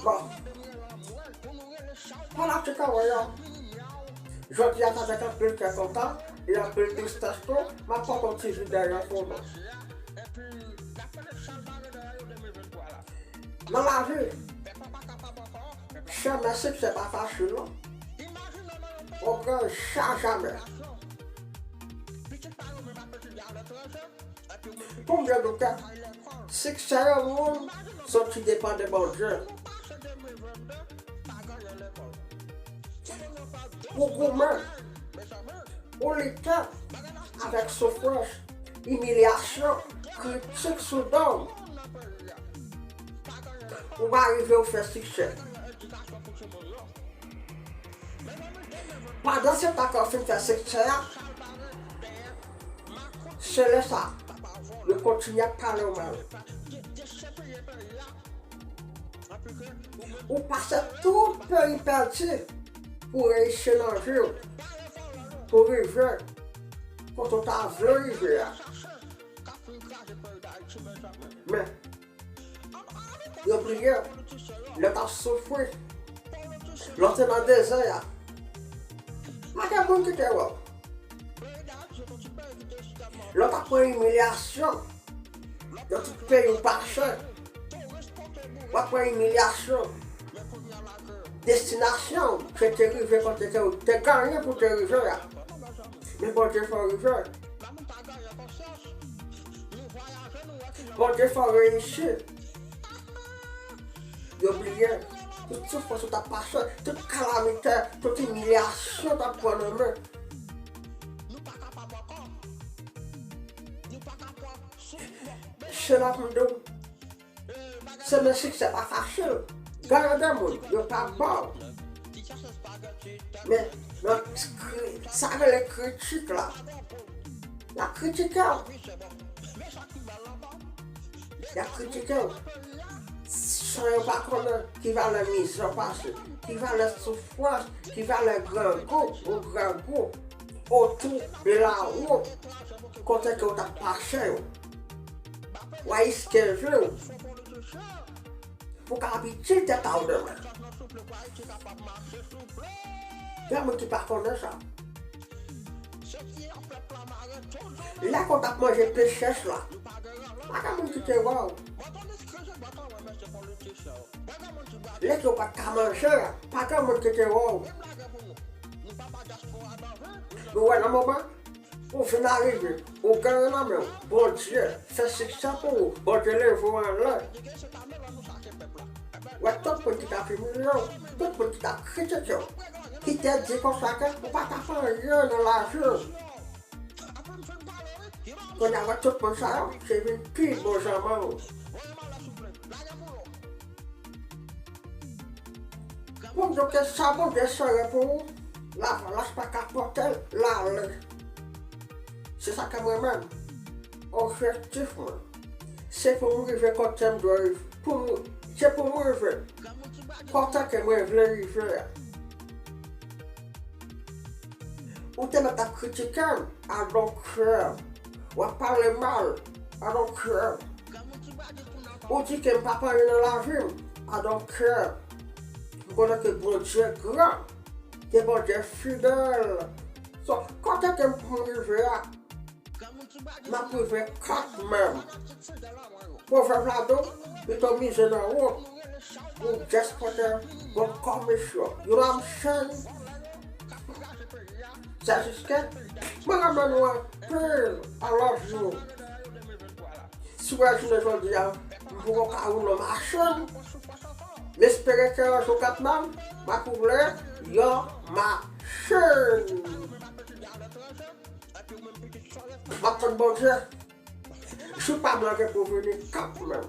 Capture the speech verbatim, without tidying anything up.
Bon. Fanatik an mwen yo. Jodi a, sa fè anpil kè kontan e anpil tristès tou, m ap pote yon ti videyo pou nou. Nan lavi, chemen siksè pa fasil non. Ou pran ja jamè. Pou m di w ke siksè yon moun soti depann de Bondye. Ou goumen, ou lite avèk soufrans, imilyasyon, kritik sou do w. Ou pa rive ou fè siksè. Pandan se tan ke w fin fè siksè a, se lè sa yo kontinye ap pale w mal. Ou pase tout peripèti pou reyisi nan vi w, pou rive kote w ta vle rive a. Men, yo bliye, lè w t ap soufri, lè w te nan dezè a, pa gen moun ki te wè w. Lè w t ap pran imilyasyon, nan tout peyi w pase, w ap pran imilyasyon. Destinasyon w, se te rive kote ke w te genyen pou te rive a. Men Bondye fè w rive. Bondye fè w reyisi. Yo bliye tout soufrans ou t ap pase, tout kalamite, tout imilyasyon w t ap pran nan men. Se la pou m di w, chemen siksè pa fasil. Gen de moun, yo pa bon. Men, nan kri-, sa rele kritik la. Y ap kritike w. Y ap kritike w. San yo pa konnen ki valè mizè w pase, ki valè soufrans, ki valè grangou ou grangou otou de lawon kote ke w t ap pase yo. W a riske vi w pou w ka ap itil tèt a w demen. Gen moun ki pa konnen sa. Lè ke w t ap manje pen chèch la, pa gen moun ki te wè w. Lè ke w pa t ka manje a, pa gen moun ki te wè w. Nou wè nan moman ou vin arive, ou genyen nan men w, Bondye fè siksè pou ou, Bondye leve w anlè. Wè tout moun ki t ap imilye w, tout moun ki t ap kritike w, ki te di konsa ke ou pa ka fè anyen nan lavi w. Kounye a wè tout moun sa yo, se vin pi bon zanmi w. Pou m di w ke sa Bondye sere pou ou, lavalas pa ka pote l ale. Se sa ke mwen menm, objektif mwen, se pou m rive kote m dwe rive. Pou m, se pou m rive kote ke mwen vle rive a. Ou te mèt ap kritike m, I don't care. W ap pale mal, I don't care. Ou di ke m pa pa anyen nan lavi m, I don't care. M konnen ke Bondye gran, ke Bondye fidèl. So, kote ke m pou m rive a, m ap rive kanmenm. Pwovèb la di w, pito mize nan won, ou just pote bon kòmisyon. You know what I'm saying? Sa jiske, mwen renmen nou anpil. I love you. Si w wè jounen jodi a, m poko ka woule yon machin, m espere ke yon jou kanmenm, m ap woule yon machin. M ap tann Bondye. Jou pa m lan gen pou vini kanmenm.